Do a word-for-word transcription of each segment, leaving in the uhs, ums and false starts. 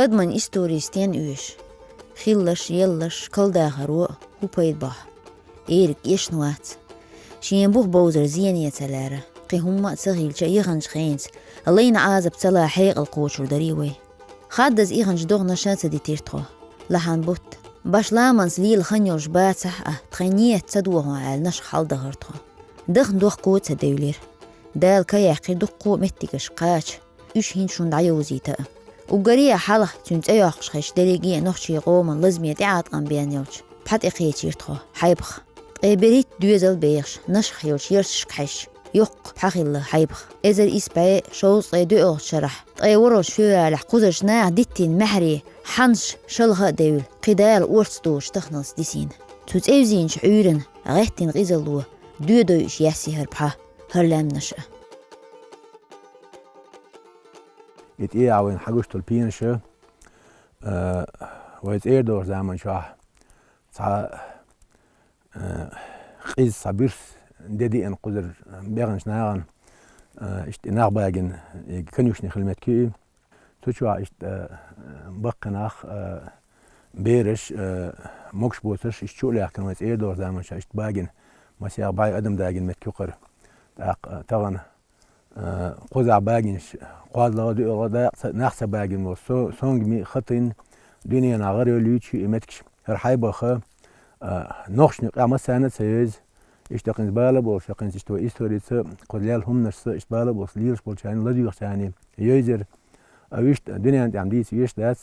Адаман истори стен оьшу? Хилларш, елларш, калдахаро хӀун пайда бохьу? Эриг эшна вац. Шен бух бовзар зене ца лаьара, кхин хӀумма а ца хилча, яханчу хенца лайна Ӏазап ца лан хьекъал кхочур дарий вай? Хаддаза иханчу догӀанаша ца дитира тхо. Лахьан бутт, баш ламанца лела хан йолуш бацахь а, тхайн нийят ца дохьо аьлла, нашха хьаладахара тхо. Дахна дохко а ца девлира. Дала ка яьккхира дуккха а меттигашка кхача, уьш хӀинца шуна дӀайовзийта а. Уггаре а хьалха цуьнан цӀе йоккхуш хезча, дерриге а нохчийн къоман лазаме тӀеӀаткъам бен йолчу пхьа тӀе кхечира тхо, Хьайбах. Ткъе берхӀитта доьзал бехаш, нашха йолчу ярташка хьаьжча, йоккха пхьа хилла Хьайбах. Эзар исс бӀе шовзткъе доьалгӀачу шарахь, ткъе ворхӀалгӀачу февралехь кхузарчу наха диттина маьхьарий хьанаш шалха а девлла, кхин Дала орца доцуш таханалц дисийна. Цу цӀе визийначу Ӏуьйранна гӀеттина къизалло доьдуш яьсси хӀара пхьа, хӀара лаьмнаш а. И тӀе а вайна хьагуш долу пенаша, а, вай цӀера догӀучу заманчохь цхьа, а, къиза цхьа буьрса де диъна кхузара бехначу нахана, а, иштта и нах багина, и конюшни хила меттиг ю и. Цу чохь иштта, а, баккхий нах, а, бераш, а, могуш боцурш, иштта чу а лаьхкина вай цӀера догӀучу заманчохь иштта багина, масех бӀе адам дагийна меттиг ю кхара. ТӀаккха, а, тахана, а, кхузахь багинчу кхозлагӀа, доьалгӀа дакъа ца, нах ца багина волу со-, сонгами а хатийна, дуьненахь гӀара йолуьйтуш ю и меттигаш. ХӀара Хьайбах, а, нохчашна юкъахь массарна а ца йовза, иштта кхин бала болуш, кхин иштта вай историца, кху лелла хӀуманашца иштта бала болуш, лелаш болчарна, ладоьгӀучарна йовзира. А вуьшта дуьненна тӀехь дийца веш дац,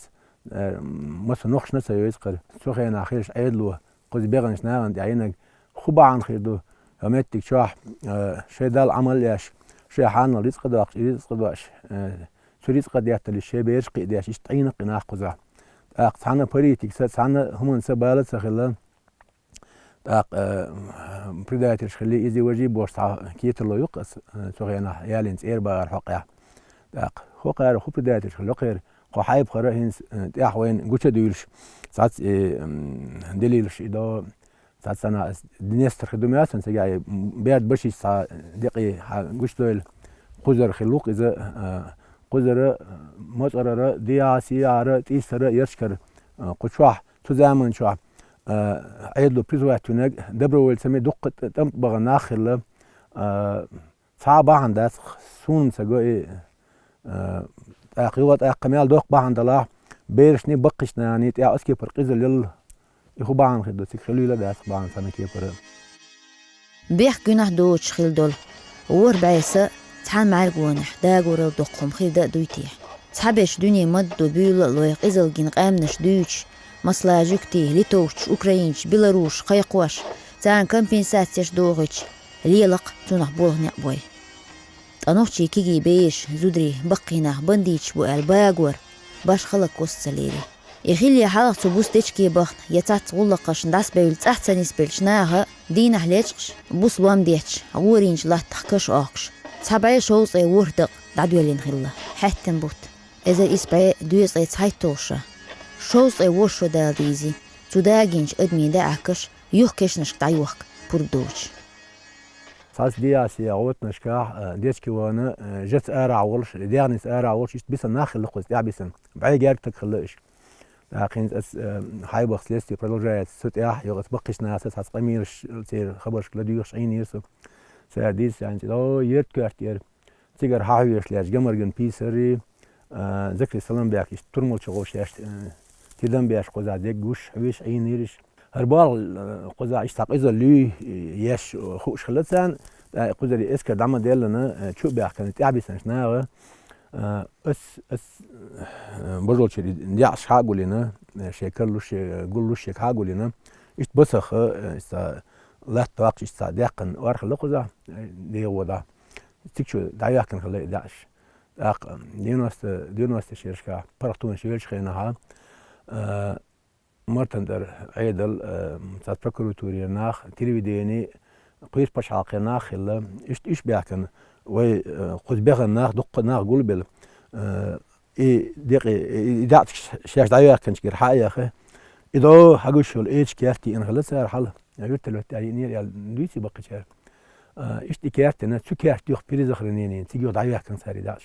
а, массо нохчашна а ца йовза кхара. Цу хенахь хилча Ӏедало, кхуза бехначу нахана тӀехь йинарг хӀун бахьана хир ду? ХӀокху меттиг чохь, а, шайн Далла Ӏамал а еш, шайн хьанал рицкъа доккхуш, и рицкъа дош, а, цу рицкъа детталуш шайн бераш кхиадеш, иштта Ӏийна кхин нах кхузахь. ТӀаккха цхьана политикаца, цхьана хӀуманца бала ца хилла. ТӀаккха, а, предательш хилла, иза важий бохуш цхьа кепара ю-кх аса, а, цу хенахь ялийна цӀера бахаран хьокъехь. ТӀаккха хӀокхара хӀун предательш хилла, хӀокхара кху Хьайбахара хӀинца, а, тӀехь вайна гуча а дуьйлуш, цхьацца и, м, делилаш и до, цхьацца санна ас Днестр хи ду моьтту сан цига, и берда башица цхьа декъий хьа гучудойла кхузара хилла ву-кх иза, а, кхузара, а, МоцӀарара, ДиӀа-СиӀара, ТӀийсара, Ярчкара, а, кху чохь, цу заманчохь, а, Ӏедало призвать винарг, добровольцами дуккха тӀ-, тӀамтӀа бахана нах хилла, а, цхьа а бахьана дац-кх, суна ца го и, а, тӀаккха юха тӀаккха мел доккха бахьана далахь, берашний, баккхийчу наханий тӀехь оцу кепара къизалла елла, и хӀун бахьана хир ду, цига хилийла а дац-кх бахьана цхьана кепара. Бехк-гуьнахь доцуш хила долу ворхӀ бӀе са цхьана мӀаьргонехь дагорал доккхум хир дан а дуй техьа? Цхьаберш дуьне мадду буьйла а лой, къизалла гина къаьмнаш дуьйцуш, масала, жуьгтий, литовцаш, украинцаш, белорусаш кхайкхош, царна компенсацеш дохуьйтуш, лела-кх цунах болх некъ бой. Ткъа нохчий кегий бераш, зударий, баккхий нах бандиташ бу аьлла багор башха хала куста ца лерий. И хилле хьалха цу буса дечиге бахна я цхьацца гӀуллакхашна дӀасабевлла цӀахь ца нисбеллачу наха дийнахь лечкъаш, буса лом детташ, гӀорийначу латтах каш оккхуш, цхьа бӀе шовзткъе ворхӀ дакъа дӀадоьллина хилла. Хьаьттина бутт, эзар исс бӀе дезткъе цхьайтталгӀа шо, шовзткъе ворхӀ шо дала дийзи, цу дагийначу адамийн даьӀахкаш юха кешнашка дӀайохка пурба доцуш. Цхьацца ДиӀа-СиӀа гӀотанашкахь, а, дечиге вахана, а, жаца арахь волуш, дегӀница арахь волуш, иштта бисина нах хилла кхуза, тӀаьхьа бисина. БӀе гергга стаг хилла уьш. ТӀаккха хӀинца ас, а, Хьайбах, следствие продолжается, цу тӀехь юха ас баккхийчу нахаца цхьацца къамелаш, церан хабаршка ладуьйгӀуш Ӏийнера со. Цара дийцича, хӀинца, о, ерта коьрта яра. Цигара хьахьоьжуш лаьтташ Гамаргин Писари, а, Закри Саламбек, иштта турмал чу гӀовшеш, а, тидам беш кхузахь деггуш, хьоьжуш Ӏийнера уьш. ХӀара болх, а, кхузахь иштта цхьа къизалла луьй, а, еш, а, хууш хилла царна, тӀаккха кхузара эскар дӀа ма деллина, а, чу а баьхкина, тӀаьхьа бисинчу наха, а, ас, ас, а, божалчуьра деӀаш хьа а гулйина, а, шайн карлуш, шайн гуллуш шега хьа а гулйина, иштта басах, а, иштта латта доккхуш, иштта цхьа даьккхина ор хилла кхузахь, а, дегӀо дӀа. Цига чу дӀаяьхкина хилла и деӀаш. ТӀаккха девяносто, девяносто шерашкахь, паргӀатонаш йолчу хенахь, а, Мартан тӀара Ӏедал, а, цхьацца прокуратурера нах, телевидени, кхуьйсу пачхьалкхера нах хилла. Иштта уьш баьхкина, вай, а, кхуза бехана нах, дуккха нах гулбелла. А, и декъе, и, и даьӀахкаш шаьш дӀаяьхкинчуьра хьа а яьхна, и до хьагуш йолу эча керт йиъна хилла цара хьала. Вертолёт тӀе йиънера аьлла дуьйций баккхийчара. А, иштта и керт йина, цу керта юха перезахоронение йина, цига юха дӀаяьхкина цара и деӀаш.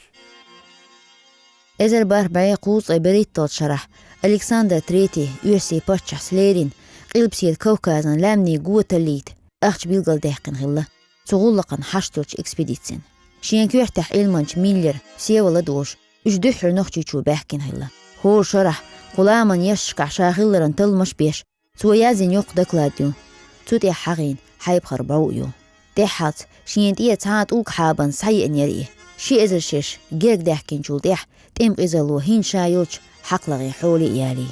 Эзар бархӀ бӀе кхузткъе берхӀитталгӀача шарахь Александр Третий, оьрсийн паччахь Слерин, Къилбаседа Кавказан лаьмнийн го таллийта ахча билгалдаьккхина хилла. Цу гӀуллакхна хьашт долчу экспедицина. Шен коьртехь Ӏилманча Миллер Всеволод волуш, уьш дуьххьара Нохчийчу баьхкина хилла. ХӀора шарахь кху ламан ешшашкахь ша хилларан талламаш а беш, цо яздина йоккха доклад ю. Цу тӀехь хьахийна Хьайбхар бӀов а ю. ТӀеххьалц шена тӀе цхьа а тӀулг хьабан схьаеанера и. Ши эзар шераш герга даьхкинчул тӀаьхьа тӀеман къизалло хӀинца ша йолчу хьакхлагӀен хьоле а ялий.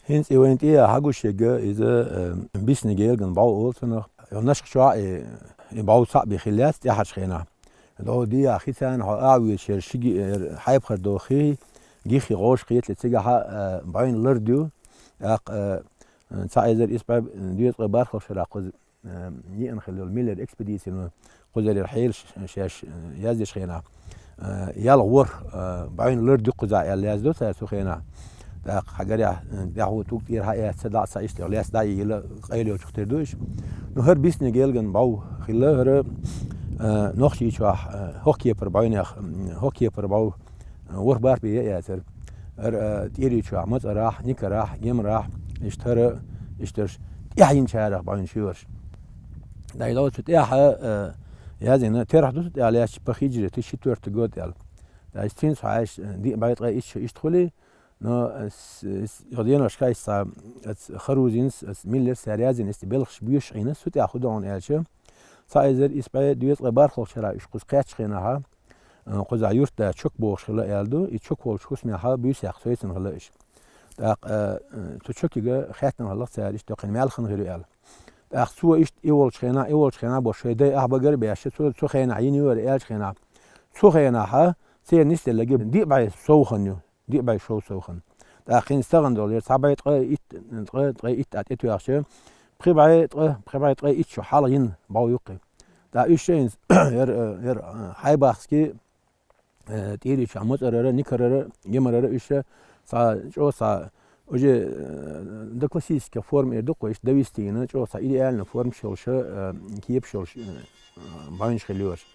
ХӀинца и вайна тӀе а хьагуш ерг иза, э, бисниг гелган бӀов олу цунах. Йо, Нашха чохь а и, и бӀов цхьаъ бен хилла яц тӀаьхьарчу хенахь. Догу дехьа хи царна хьо а вуьйцуш яра ши ги-, яра Хьайбхар догу хи, гиххи гӀош кхетале цигахь а, э, бӀойн лард ю. ТӀаккха, э, цхьа эзар исс бӀе доьзткъе бархӀалгӀа шарахь кхуза, э, еана хилла йолу Миллер экспедицина кхузара хьелаш шаьш, э, яздеш хенахь, э, ялх ворхӀ, э, бӀойн лард ю кхузахь аьлла яздо цара цу хенахь. ТӀаккха хьагарехь, э, тӀаьхьо тӀулг тӀера хьаэцна, дӀа а ца иштта лаьцна дӀа а йилла, къайла йолчух тера ду иша. Ну, хӀара бисниг гелган бӀов хилла, хӀара, э, Нохчийчохь, э, хӀокху кепара бӀойнех, м, хӀокху кепара бӀов, э, ворхӀ бархӀ бен яцара. ХӀара, э, ТӀерийчохь, МацӀарахь, Никарахь, Гемарахь, иштта хӀара, иштарш тӀаьхьа йинчарах бӀойн шуьйраш. Дай ло цу тӀаьхьа, э, яздина, терахь ду цу тӀехь лаьцча по хиджре, тысяча четвёртый год аьлла. Дай цуьнца хьаьжча, э, диъ бӀе ткъе итт шу иштта хуьлий, но, э, с-, с-, йо денош кайса, э, Харузинс, э, Миллерс цара яздина, эсти белхаш боьшуш Ӏийна, цу тӀехь хӀун ду хьуна аьлча, цхьа эзар исс бӀе доьзткъе бархӀалгӀачу шарахь уьш кхуза кхаьчча хенахь, э, кхузахь юьртда чок бохуш хилла аьлла ду, и чок волчу хӀусамехь буьйсехь сойцина хилла иша. ТӀаккха, э, э, цу чокига хаьттина хилла цара иштта кхин мел хан хир ю аьлла. ТӀаккха цо иштта и волчу хенахь, и волчу хенахь бо шайн дай ахь багара а беш, цо цу хенахь йина ю хӀара аьллачу хенахь. Цу хенахь церан нисделларг диъ бӀе сов хан ю, диъ бӀе шов сов хан. ТӀаккха хӀинца тахана долу яра цхьа бӀе ткъе итт, ткъе, ткъе итт а тӀетоьхча, пхи бӀе ткъе, пхи бӀе ткъе итт шу хьалха йина бӀов ю кхин. ТӀаккха уьш ша хӀинца яра, э, яра, э, Хьайбахский, э, ТӀерийчохь МацӀарара, Никарара, Гемарара уьш ша цхьа чӀогӀа цхьа уже, э, до классической формы эр ду-кх вай, иштта довести йина, чӀогӀа цхьа идеальная форма йолуш, э, кепаш йолуш, э, бӀойнаш хилла ю уьш.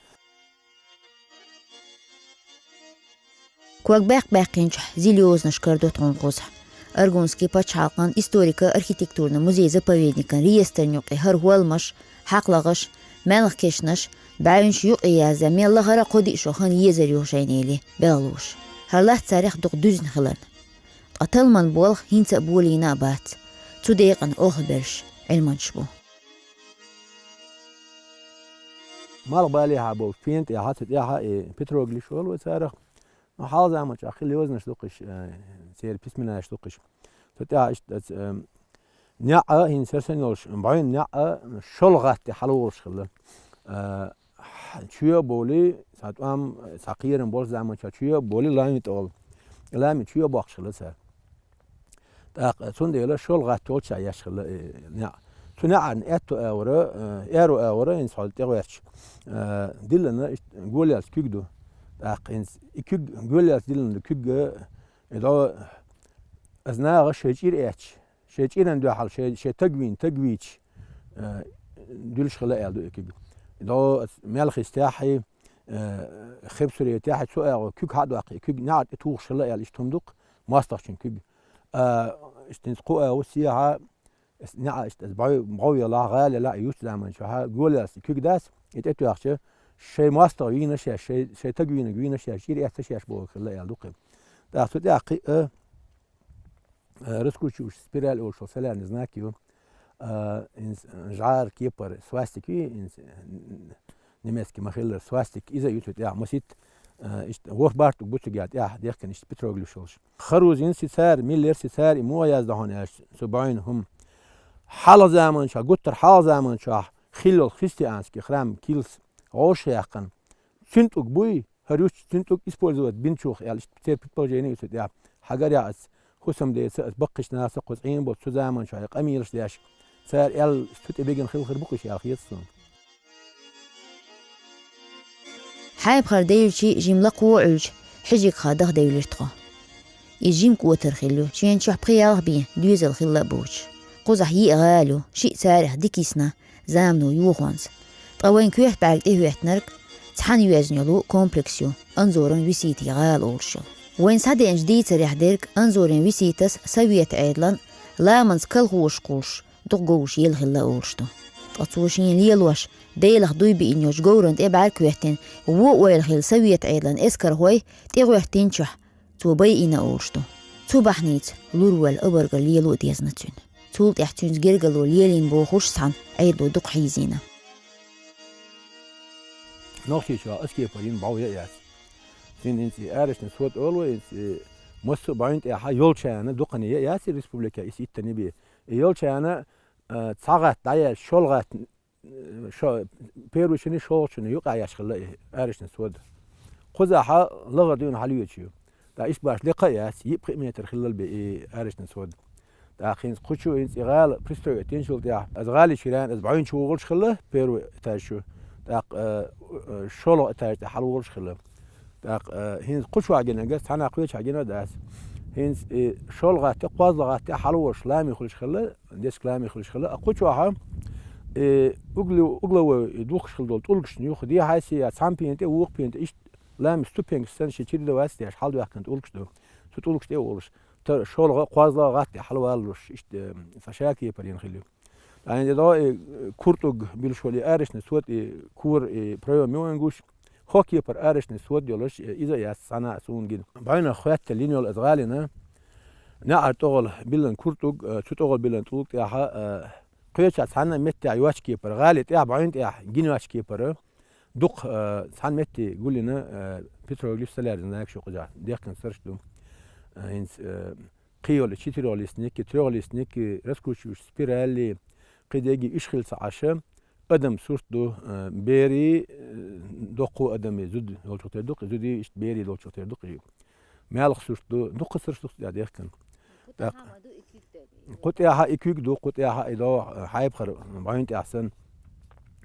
Ког баьккхина баьккхинчохь зил йозанаш карадо тхуна кхузахь. Аргунский пачхьалкхан историко-архитектурни музей-заповедникан реестран юкъе хӀара хӀолламаш, хьакхлагӀаш, маьлхан кешнаш, бӀаьвнаш юкъе язъян мел лахара а кхо-диъ шо хан езар ю шайнели белхалоша. ХӀара лац царех дукха дуьзна хиларна. Ткъа талламан болх хӀинца а болийна а бац. Цу декъана олхаберш Ӏилманчаш бу. Малхбалехьа болу стен тӀехьа, цу тӀехьа и петроглифаш олу вай царах. Ну, хьалха заманчохь хилла йозанаш ду-кх уьш, э, церан письменаш ду-кх уьш. Цу тӀехь иштта, э, неӀ а, хӀинца хӀара санна йолуш, бӀойн неӀ а шолгӀатта тӀе хьалаволуш хилла. Э, чоь а бовлий, цхьа тӀом, цхьа кхерам болчу заманчохь чоь а бовлий, лами тӀе олу. Лами чоь а боккхуш хилла цара. ТӀаккха цундела шолгӀатта йолчохь еш хилла, э, неӀ. Цу неӀарна аьтту агӀора, э, аьрру агӀора, хӀинца хьо тӀегӀерташ, э, диллина иштта голаьллачу куьг ду. ТӀаккха хӀинца и куьг, голаьллачу диллина ду куьг, э, И дӀо, аса наха шайн чӀир эцча, шайн чӀиран дуьхьал шайн, шайн таг вийна, таг вийча, э, дуьллуш хилла аьлла ду и куьг. И дӀо аса Мелхистехьий, э, Хебсуретехьий цу агӀор куьг хьа а доккхий, и куьг неӀарна тӀе тухуш хилла аьлла, иштта хӀума ду-кх, мостагӀчун куьг. А, иштта хӀинца кху агӀор сехьа, Ас неӀа иштта ас бӀов-, бӀов ялахь, гӀала ялахь, юьртан заманчохь, голаьллачу куьг дац, и тӀетоьхча, шайн мостагӀа вийна шаьш, шайн, шайн таг вийнарг вийна шаьш, чӀир эцна шаьш бохург хилла аьлла ду-кх. ТӀаккха цу тӀехь кхин а, а, раскручивающийся спираль олуш солярный знак ю, а, хӀинца жӀара кепара свастик ю, хӀинца, немецкий ма-хиллара свастик, иза а ю цу тӀехь, масийтта, а, иштта ворхӀ барт бу цигахь тӀехь дехкина иштта петроглиф йолуш. Харузинс и цара, Миллерс и цара и муха яздо хьуна аьлча, цу бӀойн хӀума. Хьалха заманчохь, гуттар хьалха заманчохь хилла йолу христианский храм килс гӀовшах яьккхина. Цуьнан тӀулг буй, хӀара юьртахь цуьнан тӀулг использовать бинчух аьлла, иштта церан предположение ю цу тӀехь. Хьагарехь ас хӀусамдеца, ас баккхийчу нахаца кхуза Ӏийна боцу цу заманчохь и къамелаш деш, цара аьлла, цу тӀе бигина хила хир бу-кх уьш аьлла хета суна. Хьайбхар девлча, жимма лакхо а Ӏуьллуш, Хьижигха даха девлира тхо. Иза жима кӀотар хилла ю, шен чохь пхи-ялх бен доьзал хилла а боцуш. Кхузахь йиъ гӀала ю, шиъ царех дика йисна, замано йохонца. Ткъа вайн коьрта бӀаьрга тӀехӀоьттинарг, Цхьана йоьзна йолу комплекс ю Анзоран Виситин гӀала олуш йолу. Вайн схьадеанчу дийцарехь дерг Анзоран Виситас Совет Ӏедалан ламанца колхозашкахула дукха говраш елла хилла олуш ду. Ткъа цо шена лелош, Делах дуй биъна йолчу говрана тӀе бӀаьрг хӀоьттина, вон ойла хилла Совет Ӏедалан эскархой тӀегӀоьттинчохь, цо байина олуш ду. Цу бахьаница лур волу обаргал лело а дезна цуьнан. Цул тӀаьхьа цуьнца гергарло лелийна бохуш цхьана Ӏедало дукха хьийзийна. Нохчийчохь аса кепара йина бӀов ян яц. Цуьнан хӀинца и арачнан сод олу, хӀинца и массо а бӀовна тӀехь йолчарна дукхана ян яц и республика, и иттанна бен. И йолчарна, а, цхьа гӀатта дӀаяьлча, шолгӀа гӀатта, э, шо-, первый шина, шолгӀачунна юкъа еш хилла и арачнан сод. Кхузахь лахара дуьйна хьалавечу ю. Ткъа иштта баш лекха а яц, йиъ-пхиъ метр хилла бен и арачнан сод. ТӀаккха хӀинца кху чу, хӀинца и гӀала пристроить йинчул тӀаьхьа, аса гӀали чу ян, аса бӀовна чу вогӀуш хилла первый этаж чу. ТӀаккха, э, э, шолгӀа этаж тӀе хьалавогӀуш хилла. ТӀаккха, э, хӀинца кху чохь гинарг цхьана кхечахь гина дац. ХӀинца и шолгӀа гӀатта, кхозлагӀа гӀатта хьалавогӀуш лами хуьлуш хилла, дечиг лами хуьлуш хилла. А кху чохь, э, углу-, угловой и духкуш хилла долу тӀулгашна юха дехьа-сехьа, цхьана пена тӀе, вукху пена тӀе, иштта лами ступенькаш санна, шен чередовать деш хьалдоьхкина тӀулгаш ду. Цу тӀулгаш тӀе а волуш, та-, шолгӀа, кхозлагӀа гӀатта тӀе хьалаваллалуш, иштта, э, цхьа ша кепара йина хилла ю. ТӀаккха хӀинца и куртӀуг билуш волу и арачнан сод, и кора, и проем ю вайн гуш, хӀокху кепара арачнан сод йолуш, э, иза а яц цхьана а суна гина. БӀовнах хӀоьттина йина йолу аса гӀалина, неӀар тӀогӀал биллина куртӀуг, э, цу тӀогӀал биллина тӀулг тӀехь, э, кхечахь цхьана а меттехь йоцчу кепара, гӀали тӀехь, бӀовна тӀехь гина йоцчу кепара, дукха, э, цхьана метте гулйина, э, петроглиф, столярный знакаш ю кхузахь, дехкина сарш ду. Э, хӀинца, э, кхин йолу четырёхлистник, трёхлистник, раскручивающий спирали, кхидерг, уьш хилла ца Ӏаш, адам сурт ду, э, берийн, э, доккхо адамийн, зуда йолчух тера ду-кх, зудийн, иштта берийн долчух тера ду-кх и. Маьлхан сурт ду, дуккха сурт ду-кх цу тӀехь дехкина. ТӀаккха кху тӀехь и куьг ду, кху тӀехь и до, э, хьайбахара бӀовна тӀехь санна,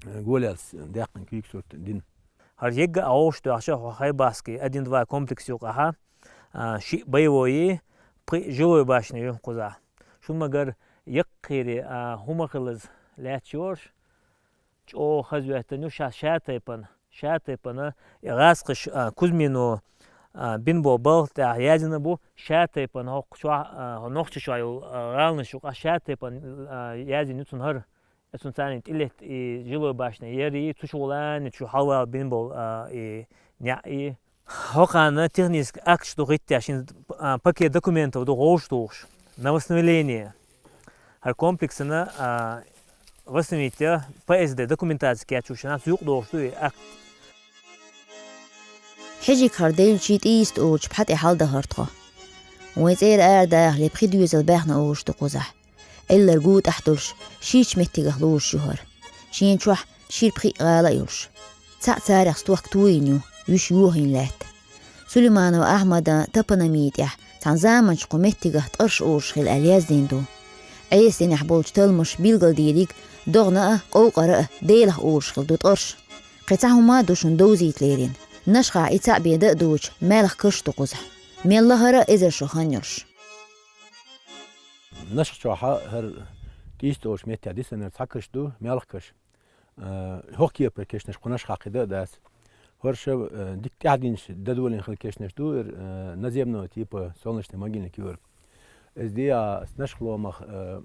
э, голеллаца дехкина куьйга сурт дина. ХӀара егга а вовшах доьхча, хьо Хайбахский один-два комплекс юкъахь, а, шиъ боевой, пхиъ жилой башня ю кхузахь. Шуна ма-гарра, яккхийра, а, хӀума хилаза лаьтташ ю хӀорш, чӀогӀа хаза хӀоьттина ю, ша-, ша тайпана, ша тайпана, и гӀазкхаша, а, Кузьмино, а, бина болу балха тӀехь яздина бу, ша тайпана хӀокху чохь, а, хӀо Нохчийчохь йолу, а, гӀаланаш юкъахь ша тайпана, а, яздина ю цунна хӀара. Цунна царна тӀелетта и жилой башня яр и, цу чу гӀулани чу хьалавала бина болу, а, и неӀ и. ХӀокхарна технический акташ ду хӀиттеш, шин, а, пакет документов ду гӀовш тухуш на восстановление. ХӀара комплексана, а, восстановить я, П С Д документаци кечйина, цу юкъа дохуш ду и акт. Хьижиг хӀара деллачий тӀийста олучу пхьа тӀе хьаладахара тхо. Вайн цӀера арадахале пхи доьзал баьхна олуш ду кхузахь. Эллар гу тӀехь долуш, ширачу меттигах лоруш ю хӀара. Шена чохь шира-пхиъ гӀала а йолуш. Цхьаъ царех стохка тойина ю, вуьш йохийна лаьтта. Сулейманов Ахьмадан топонимия тӀехь цхьана заманчохь кху меттигах ТӀарш олуш хилла аьлла яздина ду. Ӏеса динехь болчу талламаша билгалдийриг догӀна а, къовкъара а Делах олуш хилла ду ТӀарш. Кхин цхьа хӀума а ду шуна довзийта лерина. Нашхахь и цхьаъ бен дан а доцуш, маьлхан каш ду кхузахь. Мел лахара а эзар шо хан йолуш. Нашха чохь хӀара тӀийста олучу меттехь дисинарг цхьа каш ду, маьлхан каш. Э, хӀокху кепара кешнаш кху Нашхахь кхин дан а дац. ХӀорш, э, дика тӀаьхьадинчу дадолин хилла кешнаш ду, э, наземного типа солнечный могильник ю хӀара. Иза де а, Нашха ломах, э,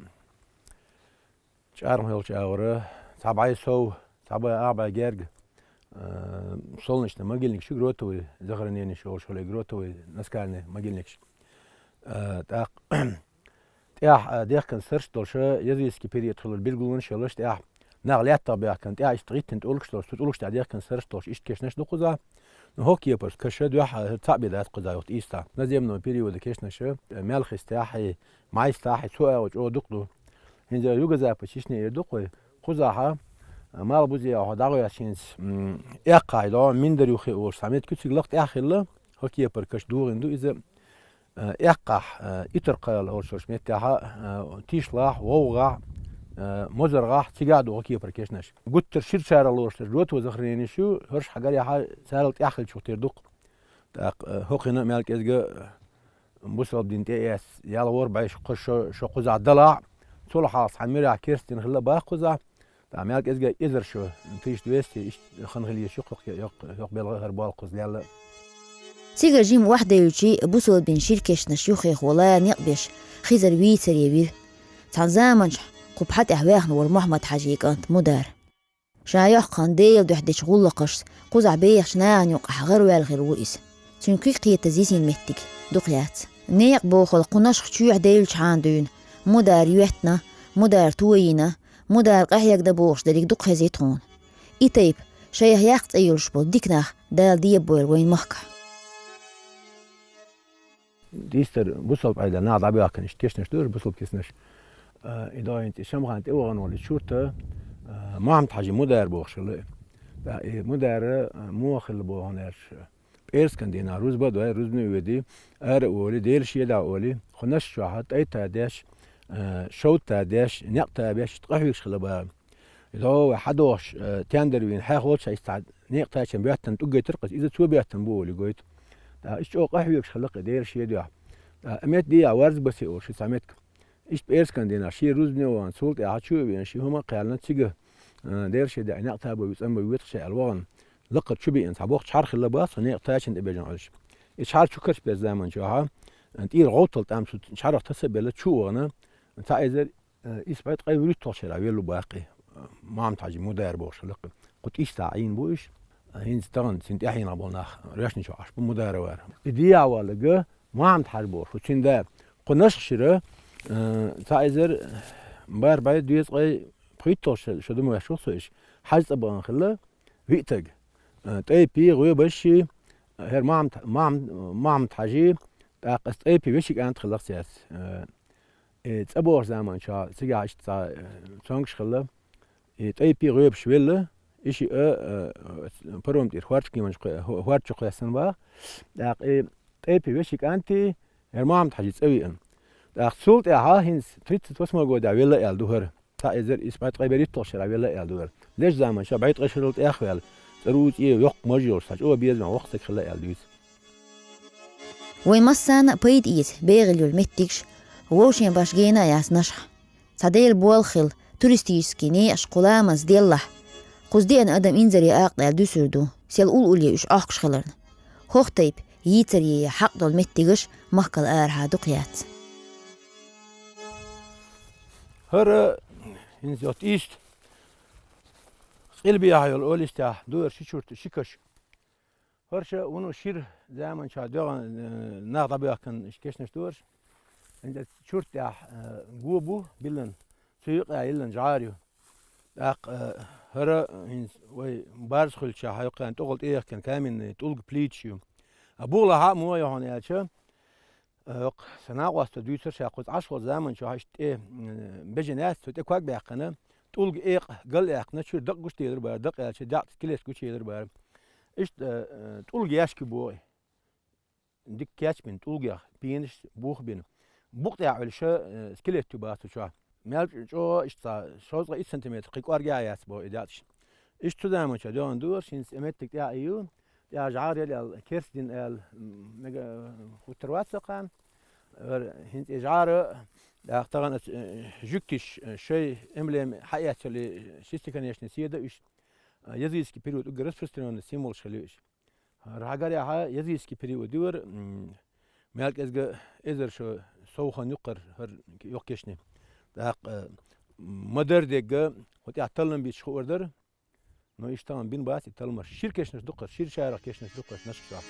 чӀархьа йолчу агӀора, цхьа бӀе сов, цхьа бӀе, ах бӀе герга, э, солнечный могильникаш ю, гротовый захороненеш йолуш хилла, гротовый наскальный могильникаш. Э, тӀаккха тӀехь, э, дехкан сарш долуш, языческий период хилла, билгалонаш йолуш тӀехь, нах лаьттах баьхкина, тӀехь иштта гӀиттина тӀулгаш долуш, цу тӀулгаш тӀехь дехкан сарш долуш, иштта кешнаш ду кхузахь. Ну, хӀокху кепара каша дуьхьа, э, цхьаъ бен дац кхузахь юха тӀийста. Наземного периода кешнаш, э, Мелхистехь, Майстахь, цу агӀор чӀогӀа дукха ду. ХӀинца юго-запад Чечни эр ду-кх вай. Кхузахь, э, Малхбузехь дӀагӀоьртича хӀинца, м, Эккхахь до, Миндар юххе олуш цхьа меттиг ю, цига лакха тӀехь хилла, хӀокху кепара каша догӀийна ду иза. Э, Эккхахь, э, Итар-Кхаьлла олуш йолчу меттехь, э, Тишлахь, Вовгахь, э, МозаргӀахь, цигахь ду хӀокху кепара кешнаш. Гуттар ширачарах лоруш дерш гротовый захороненеш ю, хӀорш хьагарехь царал тӀехь хиллачух тера ду-кх. ТӀаккха, э, хӀокхуьнан мел кӀезга, э, бусалба дин тӀе а эцна, ялхоргӀа бӀе шо, шо кхузахь далахь, цул хьалха цхьана муьрехь керста дин хилла бах кхузахь, ТӀаккха мел кӀезига эзар шу, тысяча двести, иштта хан хилийша юха, юха, юха белгӀа хӀара болх кхуза лелла. Цига жима охьадевлча, бусалба дина шира кешнаш юххехула некъ беш, Хизар вийцаре вира. Цхьан заманчохь кху пхьа тӀехь ваьхна волу Мухьаммад-Хьаьжин кӀант Мудар. Ша йоккха хан Делан дуьхьа дечу гӀуллакхашца, кхузахь бехачу нахана юкъахь гӀараваьлла хир ву иза. Цуьнан куьг кхетаза йисина меттиг дукха яц. Некъ бохал кху Нашха чоьхьа девллачхьана дуьйна, Мудар йоьттина, Мудар тойина, Мудар къахьегна бохуш дерриг дукха хезий тхуна. И тайпа, шайх яккха цӀе йолуш болу дика нах Дала дебабойла вайн махкахь. Дистар бусалба Ӏедал нах дӀабоьхкина, иштта кешнаш ду уьш, бусалба кешнаш. А, и догӀинца и Шамхана тӀе вахана волу и чурт, а, Мухьаммад-Хьаьжин Мудар бохуш хилла и. ТӀаккха и Мудар, а, муха хилла боху аьлча, пӀераскан дийнахь рузба а дой, рузбане а воьдий, ара а волий, Делан шен дуьхьа а олий, кху Нашха чохь тӀай та деш, а, шовда та деш, некъ та беш, иштта къахьоьгуш хилла бара. И догӀу вай хьадогӀуш, э, тендер вийна, хьехаволчу иза цхьа некъа тачам боьттина тӀулг гайтира-кх иза, иза цо боьттина бу олий гойту. ТӀаккха иштта чӀогӀа къахьоьгуш хилла-кх и Делан шен дуьхьа. ТӀаккха и меттиг дехьа Варзбасе олуш, и цхьа меттиг. Иштта пӀераскан дийнахь шен рузбане а вахана, цул тӀаьхьа чу а веана, шен хӀума а кхаьллина, цига, э, Делан шен дуьхьа некъ та бой, цӀан бой, вецахь ша аьлла вахана, лакхара чу биъна цхьа боккхачу хьара хилла бах, цхьа некъа тачанна тӀе бежана Ӏуьллуш. И хьара чу карчабеш заманчохь, э, тӀера гӀовтал тӀам цу хьарах таса а белла, чу а вахана, цхьа эзар Э, исс бӀе ткъе вуьрхӀитталгӀачу шарахь велла бу баккхий, э, Мухьаммад-Хьаьжин Мудар бохуш хилла-кх. Кху тӀийсса Ӏийна бу уьш. Э, хӀинца тахана цуьнан тӀаьхьенах болу нах роьшначохь Ӏаш бу Мудар вара. И дехьа валларг Мухьаммад-Хьаьжа бохуш ву цуьнан да. Кху Нашха шира, э, цхьа эзар бархӀ бӀе дезткъе пхийтталгӀа шо, шо ду ма ваьшна ву со уьш. Хьаьжа цӀа бахана хилла виъ стаг. Э, тӀайпий, гӀоьбашший, э, хӀара Мухьаммад, Мухьаммад, Мухьаммад-Хьаьжий, тӀаккха аса тӀайпий вешин кӀант хилла-кх цаьрца. Э, И цӀа бохучу заманчохь цигахь иштта цхьа, э, цомгуш хилла. И тӀайпий, гӀоьбаш велла, и шиъ, э, э, паром тӀера хӀорда кеманаш кхе-, хӀо-, хӀорда чу кхоьссина бах. ТӀаккха и тӀайпий вешин кӀанти, хӀара Мухьаммад-Хьаьжин цӀа веана. ТӀаккха цул тӀаьхьа хӀинца тридцать восьмой годехь велла аьлла ду хӀара. Цхьа эзар исс бӀе ткъе берхӀитталгӀачу шарахь велла аьлла ду хӀара. Леш заманчохь бӀе ткъе шарал тӀехваьлла, цӀаруй цӀе йоккха маж йолуш, цхьа чӀогӀа беза ваьлла воккха стаг хилла аьлла дуьйцу. Вайн массарна а пайда эца бегӀийла йолу меттигаш, вовшийн баш гена а яц Нашха. Цхьа Делан болх хилла, туристический некъаш кху ламаз деллахь, кхуза деана адам инзаре акъ даьлла дуьсур ду, сел ул-уле уьш Ӏохкуш хиларна. ХӀокху тайпа йийцаре хьакъ долу меттигаш махкал арахьа дукха яц. ХӀара, хӀинца йотта иштта, къилбехьа йолу олистехь ду хӀара ши чурт, ши каш. ХӀорш вуно шира заманчохь доьгӀна, э, нах дӀабоьхкина кешнаш ду хӀорш. ХӀинца чурт тӀехь, э, го бу биллина, цу юкъа йиллина жӀара ю. ТӀаккха, э, хӀара, э, хӀинца вай барз хуьлучохь юккъехь тӀехула тӀеяхкина каменный тӀулг, плиташ ю. А бугӀалахь а мо ю хьуна аьлча, Э, йоккха, сан накъост дуьйцура ша кхуза Ӏаш волу заманчохь иштта тӀе, м, бежана яц, цу тӀе ког баьккхина, тӀулга экъа гал аьккхина, чуьра дакъа гучуделира бара, дакъа аьлча, дакъа скелет гучуделира бара. Иштта, э, э, тӀулга яьшки боху и. Дика кечбина, тӀулгех пенаш бух бина. Букъ тӀехь Ӏуьллуш, э, скелет ю бац цу чохь. Мел чӀогӀа иштта цхьа шовзткъе итт сантиметр кхин кӀоргехь а яц боху и дакъаш. Иштта цу заманчохь доьгӀна ду хӀорш, хӀинца и меттиг тӀехь а ю, тӀехь жӀара яла аьлла, керста дина аьлла, м, мега, э, хӀуттур вац со кхана. Ара, хӀинца и жӀара, тӀаккха тахана, э, жуьгтиш, э, шай эмблема хьаэцале, шестиконечный седа уьш, э, языческий период уггар распространённый символаш хилла уьш. ХӀара хьагарехьа языческий период ю хӀара, м, мел кӀезга эзар шо сов хан юккъара хӀара йоккха кешни. ТӀаккха, э, ма-дарра дерг, хӀу тӀехь таллам бича хуур дара. Но иштта тахана бина бац и талламаш. Шира кешнаш ду-кх хӀорш, шира шарах кешнаш ду-кх хӀорш Нашха чохь.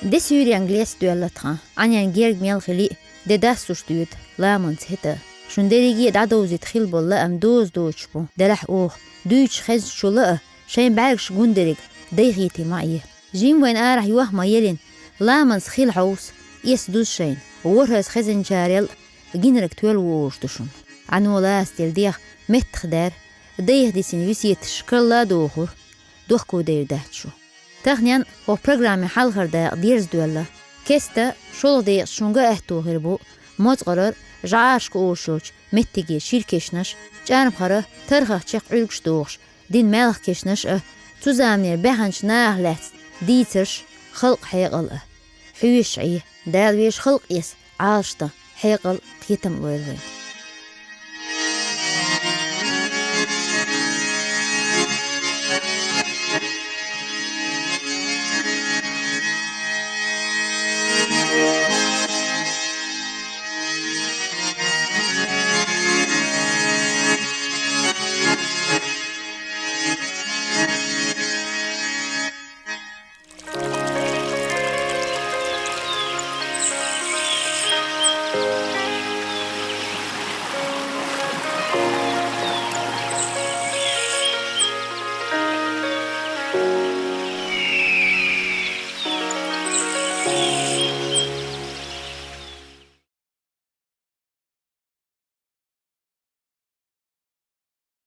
Де суьйренга леца доьлла тхан, Ӏаьненга герга мел хили а, де дассуш доьду ламанца хӀета. Шун дерриге а дӀадовзийта хила болу лаам доза доцуш бу, делахь оха, дуьйцуш хезначул а, шайн бӀаьргаш гун дерриг дайхийти ма Ӏе. Жимма вайна арахь йохма елина, ламанца хила хьовса, эс дуза шайна, ворхӀаза хезначарел а гинарг тоьлла вогӀуш ду шуна. Ӏано лаца делла дегӀ меттах даьрра, дайх дисина весеташ карла а дохура, дохко дайр дац шу. Таханен хӀокху программин хьалхара дакъа дерза доьлла. Кеста шолгӀа декъашка шуна ган аьтто хир бу, Мозкъарара жӀарашка олуш йолчу меттиге шира кешнаш, чӀармхара тархах чекх Ӏуьргаш дохуш, дина маьлхан кешнаш а, цу заманера баьхначу нахах лаьцна дийцарш, халкъан хьекъал а. Хьоьжуш Ӏе, Дала вешан халкъ эца Ӏалашдан хьекъал, кхетам а лойла вайна.